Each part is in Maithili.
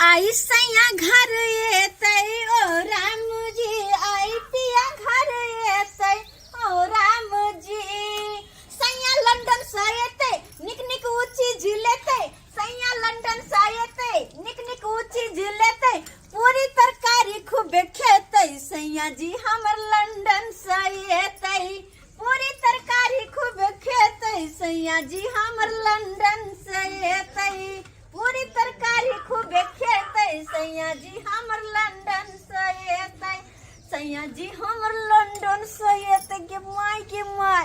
आई सैया घर एतै ओ राम जी, आई पिया घर एतै ओ राम जी। सैया लंदन से एतै, निक निक ऊ चीज लेतै। सैया लंदन से एतै, निक निक ऊ चीज लेतै, पूरी तरकारी खूबे खेतै। सैया जी हमर लंदन से एतै, पूरी तरकारी खूब खेतै। सैया जी हमर लंदन से एतै, पूरी तरकारी खूब खेतै। सैया जी हमर लंदन से एतै, सैया जी हमर लंदन से एतै। के माय के my,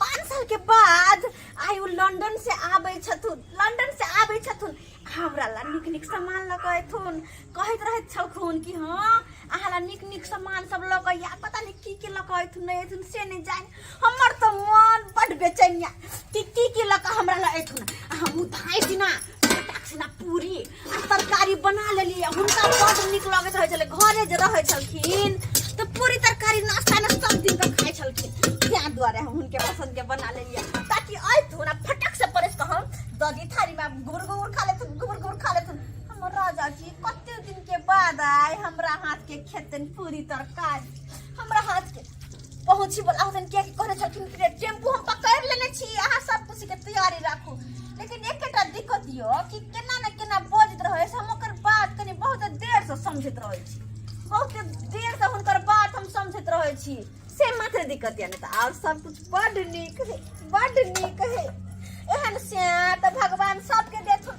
5 साल के बाद आइ ओ लंदन से आबै छथुन, लंदन से आबै छथुन, हमरा ला नीक नीक सामान लऽ कऽ एथुन। कहैत रहैत छलखुन कि हँ, अहाँ ला नीक नीक सामान सब लऽ कऽ, या पता नहि की की लऽ कऽ एथुन, नहि एथुन से नहि जानि। हमर तऽ मन बड्ड बेचैन यऽ कि की की लऽ कऽ हमरा लए एथुन। आ हमहूँ धाँइ दिना फटाक सिना पूरी आ तरकारी बना लेलियै। हुनका बड्ड नीक लगैत रहै छलै। घरे जे रहै छलखिन तऽ पूरी तरकारी नाश्तामे सब दिन कऽ खाइ छलखिन। ताहि दुआरे हम हुनके पसन्दके बना लेलियै ताकि अयथुन आ फटक से परसि कऽ हम दऽ दी थारीमे, गुबुर गुबुर खा लेथुन, गुबुर गुबुर खा लेथुन। हमर राजा जी कते दिन के बाद आय हमरा हाथ के खेतन पूरी तरकारी। हमरा हाथ के पहुँची वाला होतन, कियाकि कहने छलखिन कि टेम्पू हम पकड़ लेने छी, अहाँ सब कुछ के तैयारी राखू। लेकिन एकेटा दिक्कत यो कि केना ने केना बजैत रहै से हम ओकर बात कनि बहुत देर से समझैत रहै छी। बहुत देर से हुनकर बात हम समझैत रहै छी, से मात्र दिक्कत या, नहीं तऽ आओर सब कुछ बड्ड नीक है, बड्ड नीक है। एहन स्या तऽ भगवान सबके देथुन,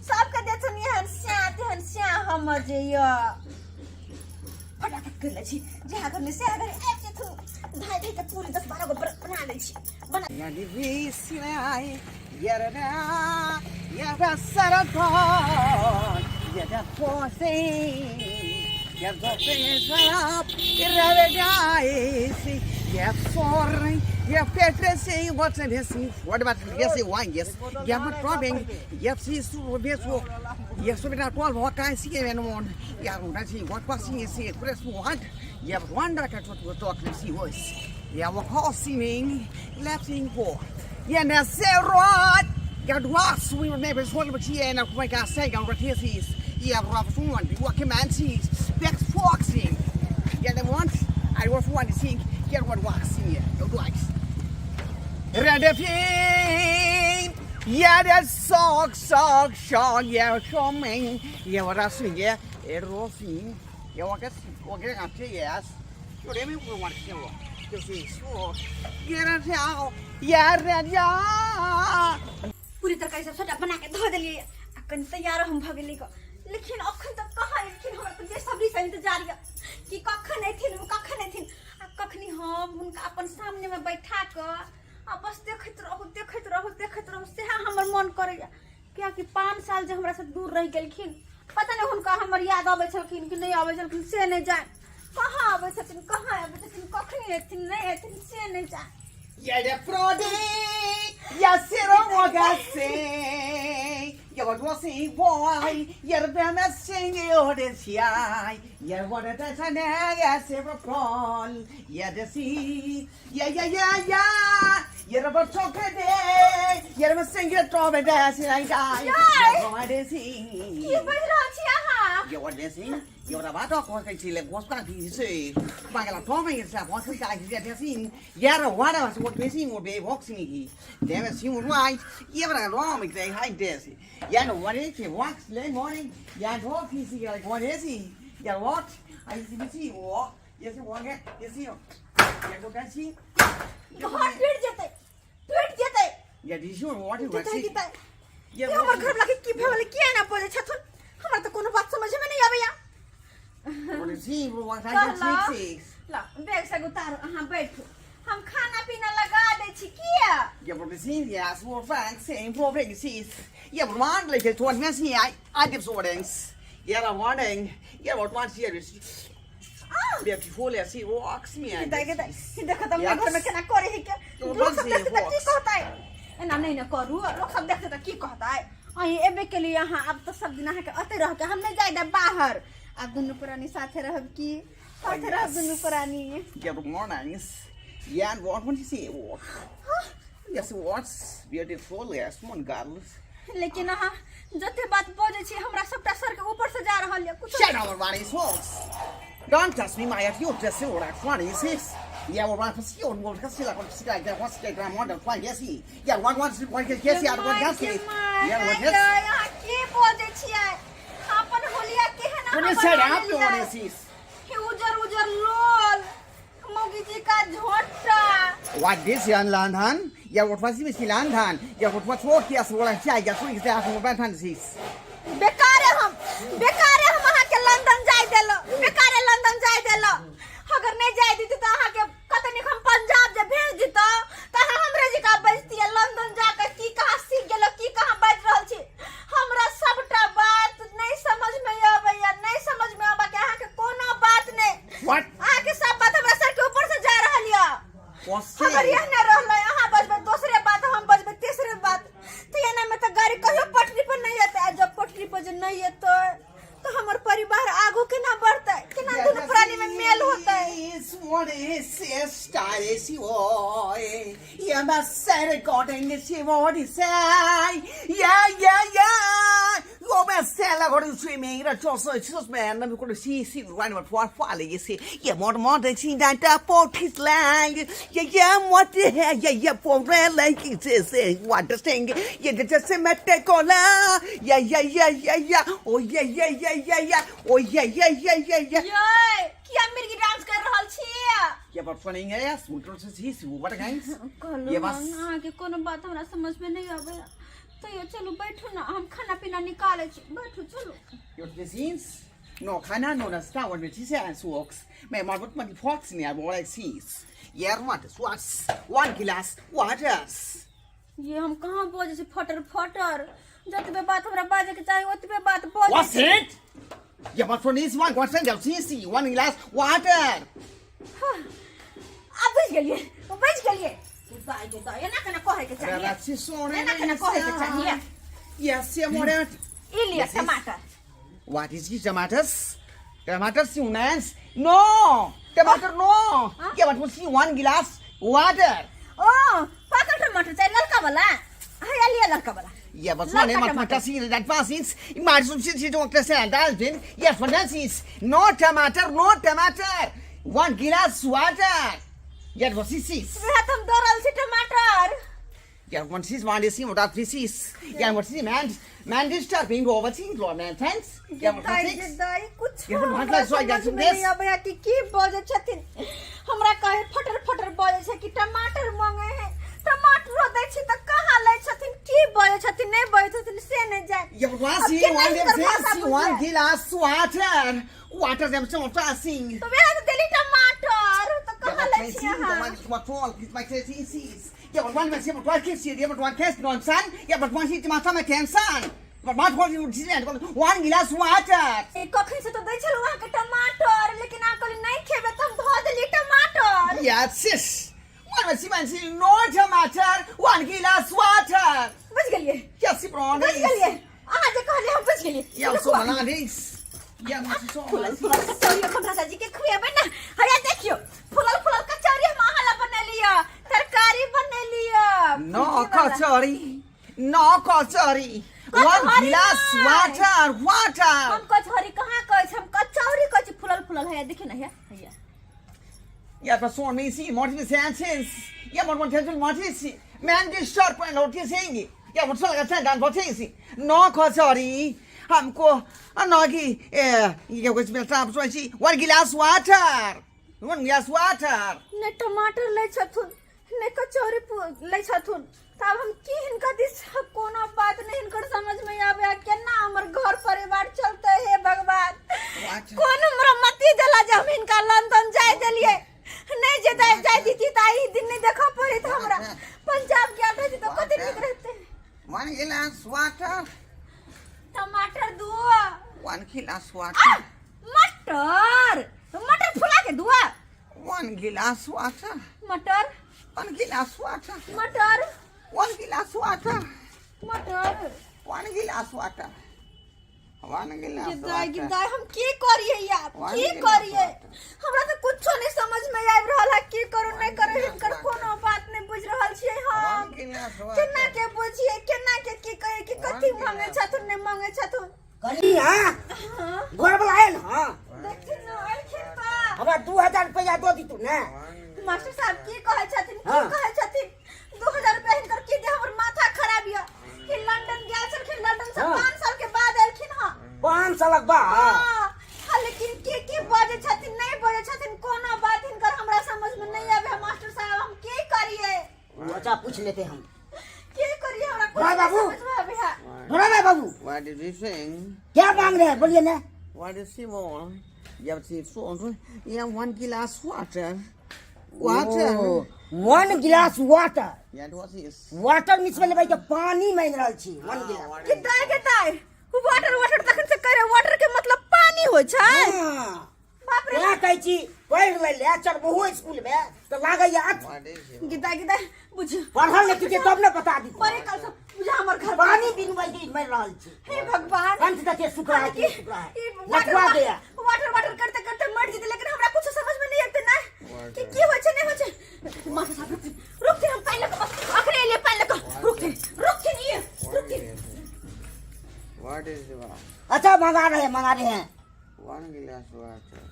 सबके देथुन एहन स्या, तेहन स्या हमर जे यऽ। फटाफट कर लै छी, जहाँ घर से घर आबि जेथुन, धाइ धाइ के पूरी 10-12 गो बना लै छी, बना। पूरी तरकारी सब सबटा बना के धो देलियै आ कनि तैयार हम भऽ गेलियै। लेकिन अखन तक कहाँ एलखिन? हमरा तऽ बेसब्री से इंतजार यऽ कि कखन एथिन ओ, कखन एथिन आ कखनी हम हुनका अपन सामने में बैठा कऽ आ बस देखैत रहू, देखैत रहू, देखैत रहू, सएह हमर मन करैया। कियाकि 5 साल जे हमरा से दूर रहि गेलखिन, पता नहि हुनका हमर याद अबै छलखिन कि नहि अबै छलखिन, से नहि जानि। कहाँ अबै छथिन, कहाँ अबै छथिन, कखनी एथिन, नहि एथिन, से नहि जानि। Jag ser och vågar se. Jag var då se boy. Jag vem är sing och det jag. Jag var det där sen jag ser på koll. Jag det si. Ja ja ja ja. Jag var så det. Jag var sing jag tror det där sen jag. Jag var det si. की बाजि रहल छी अहाँ? Jag var det si. Jag var bara då kan chile was ka ki se. Ba la to me sa was ka ki det si. Jag var det så det si och det boxing ki. Det var si right. Jag var då me det high det si. Jag know what it is. Wax le morning. Jag då ki si like what is he? Jag what? I see see what. Yes what yes see. Jag go can see. घर टूटि जेतै, टूटि जेतै। Yeah, this you what you जेतै see. की तै Yeah, ई हमर घर वाला के की भेल? किया ना बजै छथुन? हमरा तऽ कोनो बात समझ में नहीं आबैया। What is he? What I कहलहुँ। see. ल बैग से उतारू, अहाँ बैठू, हम खाना पीना लगा दै छी। किया? Jag var precis jag så fan sen på precis. Jag var vanlig till två men jag hade så dens. Jag var den. Jag var två ser. Beautiful jag ser walks me. दाइ के दाइ, देखो तऽ हमरा घर में केना करे है के। तो लोक सब बस देखतै तऽ की walks. कहतै? एना नहि ने करू, लोक सब देखतै तऽ की कहतै? अहीं एबे के लिए अहाँ, आब तऽ सब दिन अहाँके अतै रहके, हम नहि जाय देब बाहर। आब दुनू प्राणी साथे रहब की, साथे रहब दुनू प्राणी। Jag var nice. Yeah, what want you see? Walk. Yes, what's beautiful? Yes, one girls. लेकिन अहाँ जते बात बजै छी, हमरा सबटा सर के ऊपर से रहल ये कुछो Shut up, everybody, folks. Don't touch me, my you just see what I'm funny, six. Yeah, well, I'm see on what see like see like that. What's the grand one? One, yes, yeah, one, one, one, yes, yeah, one, yes, yeah, one, yes. अहाँ के बजै छियै अपन होलिया केहन अहाँ When you said बना up, you लेलियै? want to see. हे उजर उजर लोल मौगी जी का झोटा What this yan London? Yeah, what was this London? Yeah, what was what yes, what I say, yes, what is that from London? बेकारे हम बेकारे हम अहाँ के लंदन जाय देलो बेकारे लंदन जाय देलो अगर नहीं जाय दीती तो अहाँ के कतनी हम पंजाब जे भेज दीतो त अहाँ हमरे जी का बजतिए लंदन जाके की कहाँ सीख गेलो की कहाँ बाजि रहल छी हमरा सबटा बात नहीं समझ में आबैया नहीं समझ में आबा के अहाँ के कोनो बात नहीं What? अहाँ के सब बात हमरा सर के ऊपर से जा रहल या What's अगर यह न रहलै अहाँ बजबै दोसरे बात हम बजबै तेसरे बात तऽ एना में तऽ गाड़ी कहियो पटरी पर नहीं एतै आ जब पटरी पर जे नहीं एतै तऽ हमर परिवार आगू केना बढ़तै केना दुनू प्राणी में मेल होतै Yeah, yeah, yeah. 我们三了，我都睡眠了，就是就是们，那么过来洗洗玩的嘛，发了一些，也忙着忙着，现在的包提来，也也忙的，也也不来来，这是我的生意，也这这什么的过了，呀呀呀呀呀，哦呀呀呀呀呀，哦呀呀呀呀呀。 यै किया मिर्गी डांस कर रहल छी ये बात सुनेंगे यार, सुन से सी सी वो गाइस। कहलहुँ ये बस अहाँके कोनो बात हमरा समझ में नहीं आबैया तैयो चलू बैठू ना हम खाना पीना निकालै छी बैठू चलू Your cuisines? No खाना no नाश्ता और मिर्ची से आंसू मैं मरबत मत फॉक्स नहीं अब और सीस यार what what's one glass waters ये हम कहाँ बजै छी फटर फटर जतबे बात हमरा बाजै के चाही ओतबे बात बजै What's it? Yeah, but for this one, what's in the CC? One glass water. आब बुझि गेलियै बुझि गेलियै दाइ गे दाइ एना केना कहै के चाहिए Ragazzi, sono एना केना कहै के चाहिए Yes, amore. ई लिअ टमाटर What is this, tomatoes? Tomatoes, onions? No! Tomato, no! Huh? Yeah, but we see one glass water. ओ पाकल टमाटर चाहिए ललका वाला हैया लिअ ललका वाला Yeah, but ललका one टमाटर tomato see that was it. Imagine since you don't understand that then. Yes, but that is no tomato, no tomato. One glass water. Yeah, what is this? वएह तऽ हम दऽ रहल छी टमाटर Yeah, one is one is what this is. Yeah, what is man? Man disturbing over things, Lord man. Thanks. Yeah, what दाइ is जे दाइ कुछ ये अपन हमरा भात लाइ समझ सोइ में नहि अबैया कि की बजै छथिन हमरा कहे फटर फटर बजै छै कि टमाटर मांगे है टमाटरो दै छी तऽ कहाँ लै छथिन की बजै छथिन नहि बजै छथिन से नहि जान Yeah, but one अब see केना one हिनकर them भाषा see one बुझबै? glass water. Water them so passing. तऽ वएह तऽ देली टमाटर तऽ कहाँ लै छी अहाँ Yeah, but one man, but one kiss, yeah, but one kiss, no son. Yeah, but one hit my stomach and son. But one one one glass water. ए, कखन से तऽ दै छलहुँ अहाँके टमाटर लेकिन अहाँ कहली नहि खेबै तऽ हम धऽ देलियै टमाटर Yeah, sis. One man, see man, see no tomato, one glass water. बुझि गेलियै Yes, bro. बुझि गेलियै अहाँ जे कहलियै हम बुझि गेलियै Yeah, so man, Yeah, so फूलल फूलल कचौड़ी अपन राजा जी के खुएबै ने हैया देखियौ फूलल फूलल कचौड़ी हम अहाँ ला बनेलियै तरकारी बनेलियै No kachori. No kachori. One kachori glass नहि। water, water. हम कचौड़ी कहाँ कहै छी हम कचौड़ी कहै छी फूलल फूलल हैया देखियौ ने हैया हैया Yeah, but so me see, Martin Sanchez. Yeah, but one tension Martin. Man, this sharp and what is saying? Yeah, what's like a sand and what is No kachori. हमको नगी ए ये कुछ मिलता आप सोची one glass water one glass water नहि टमाटर लै छथुन नहि कचौड़ी लै छथुन तऽ आब हम की हिनकर दिस कोनो बात नहि हिनकर समझ में आबे आ केना हमर घर परिवार चलते हे भगवान कोन हमरा मती देला जे हम हिनका लंदन जाय देलियै नहि जे जाय जाय दीती तऽ ई दिन नहि देखऽ पड़ैत हमरा पंजाब गेल रहती तऽ कते नीक रहते वन गिलास वाटर टमाटर दू वन गिलास वाटर मटर मटर फुला के दुआ वन गिलास वाटर मटर वन गिलास वाटर मटर वन गिलास वाटर मटर वन गिलास वाटर वन गिलास गिरदाय वाटर गिरदाय हम की करिए यार वन की गिलास करिए वाटर। हमरा तऽ कुछो नहीं समझ में आबि रहल है की करू नहीं करू वन हिनकर गिलास कोनो बात नहीं बुझ रहल छियै हम वन गिलास केना वाटर के बुझिए केना के की कहिए कि वन कथी गिलास। मांगे छथुन नहीं मांगे छथुन कनिया हाँ गोर 2000 रुपया दऽ दितू ने। मास्टर साहब की कहै छथिन, की हाँ। कहै छथिन? 2000 रुपया हिनकर की दे, हमर माथा खराब यऽ कि लंदन गेल छलखिन, लंदन से हाँ। 5 साल के बाद एलखिन हँ। 5 सालक बाद। हाँ, हाँ, लेकिन की की बजै छथिन, नहि बजै छथिन, कोनो बात हिनकर हमरा समझ में नहीं आवे है। मास्टर साहब, हम की करिए? ओ, अच्छा, पूछ लेते हम। की करिए, हमरा कुछ भाई नहीं बाबू। समझ में आवे है। थोड़ा ना बाबू। What did you think? क्या मांग रहे हैं, बोलिए ना। What is he want? Yeah, see, so, yeah, one glass water. Water. One गिलास water. Yeah, what is? Water miss भेलै भाई के, पानी मांगि रहल छी, वन गिलास। कि दाय के दाय, वाटर वाटर तखन से करे, वाटर के मतलब पानी होइ छै? हाँ। बाप रे। तैं कहै छी पढ़ि लै ले, चढ़बहो स्कूल मे तऽ लागैया What is it? गिदा गिदा बुझ। पढ़ल लिखित तब ने बता दी। बड़े काल से बुझा हमर घर। पानी बिनु भाई मरि रहल छी। हे भगवान। कंठ देखिए सुख रहा है कि नहीं सुख रहा है। ई लटवा वाटर गया। वाटर वाटर करते करते मर जेते, लेकिन हमरा कुछ समझ में नहीं आते ना कि की होइ छै, नहीं होइ छै। मास्टर साहब, रुकथिन रुकथिन, हम पानि लऽ कऽ अखने एलियै पानि लऽ कऽ। रुकथिन रुकथिन, ई रुकथिन। What is the अच्छा, मंगा रहे हैं, मंगा रहे हैं। One glass water.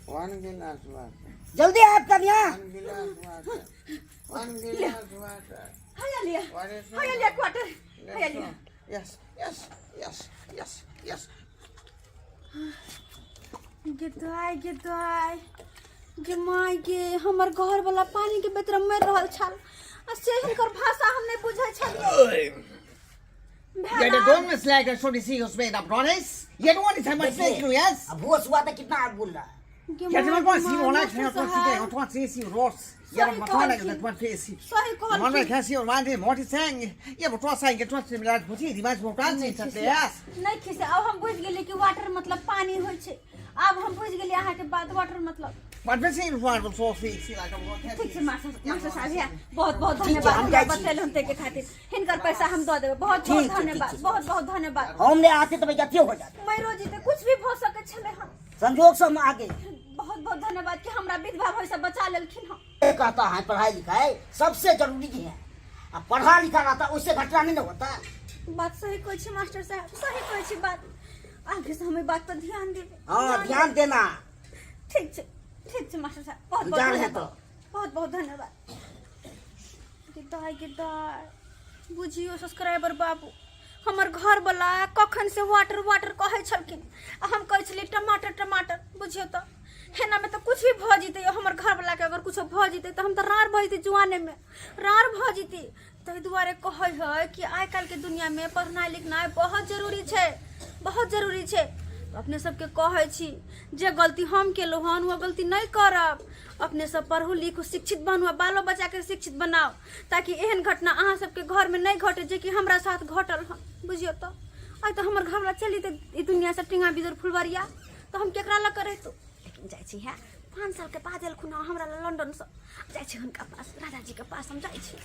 One glass water. जल्दी आप कन्या। One glass water. One glass water. हैया लिया। What is हैया लिया क्वार्टर, हैया लिया। Yes, yes, yes, yes, yes. गे दाय, गे दाय, गे माय गे, हमर घर वाला पानी के बेतरा मरि रहल छल आ से हिनकर भाषा हम नहि बुझै छलियै। Yeah, the don't miss like a so see us made up honest. You don't want to tell my देखिए, yes. अब होश हुआ तो कितना आप बोल रहा है। गे Yeah, my, the one गे see my, one like master one see साहब। one see Ross. Yeah, सही but one like कहलखिन। one see. सही मन कहलखिन। कैसी और मान मोटी संग ये बटवा संग के ट्रस्ट मिला बुझी दिमाग मोटा से यस। नहि खिसे, आब हम बुझि गेलियै कि वाटर मतलब पानी होइ छै। आब हम बुझि गेलियै अहाँके बात, वाटर मतलब। What was in one so see see like ठीक छै मास्टर, मास्टर साहब, या बहुत बहुत ठीक छै, धन्यवाद। हम हमरा जाइ छी। बतेलहुँ ताहिके खातिर हिनकर पैसा हम दऽ देबै। बहुत ठीक बहुत छै, ठीक धन्यवाद। छै। बहुत बहुत धन्यवाद। हम नहीं आते तो भैया हो जाते। मरो जीते, कुछ भी भऽ सकै छलै हन। संजोग से हम आ गए। बहुत बहुत धन्यवाद कि हमरा विधवा भय से बचा लेलखिन हन। ये कहता है पढ़ाई लिखाई सबसे जरूरी है। अब पढ़ा लिखा रहता उससे घटना नहीं ना होता। बात सही कहै छी मास्टर साहब, सही कहै छी बात। आगे से हम ई बात पर ध्यान देबै। हाँ, ध्यान देना। ठीक छै, ठीक छै मास्टर साहब, बहुत बहुत जा रहे हैं। धन्यवाद। बहुत बहुत धन्यवाद। गिदाय गिदाय, बुझियो सब्सक्राइबर बाबू, हमर घरवला कखन से वाटर वाटर कहै छलखिन आ हम कहै छलियै टमाटर टमाटर। बुझियौ तऽ हेनामे तऽ कुछ भी भऽ जेतै। हमर घरवलाके अगर कुछो भऽ जेतै तऽ हम तऽ राड़ भऽ जेतै, जुआनेमे राड़ भऽ जेतै। ताहि दुआरे कहै है कि आइ काल्हिके दुनिआँमे पढ़नाइ लिखनाइ बहुत जरूरी छै, बहुत जरूरी छै। अपने सबके कहै छी, जे गलती हम केलहुँ हन ओ गलती नहि करब। अपने सब पढ़ू लिखू, शिक्षित बनू आ बालो बच्चाके शिक्षित बनाउ, ताकि एहन घटना अहाँ सबके घरमे नहि घटे जे कि हमरा साथ घटल हन। बुझियौ तऽ आइ तऽ हमर घरवला चलि जेतै ई दुनिआँसँ टींगा बिदुर फुलवरिया, तऽ हम केकरा लग कऽ रहितहुँ? लेकिन जाइ छी, है 5 सालके बाद एलखुन हँ हमरा लग लंदनसँ, जाइ छी हुनका पास, राजाजीके पास हम जाइ छी।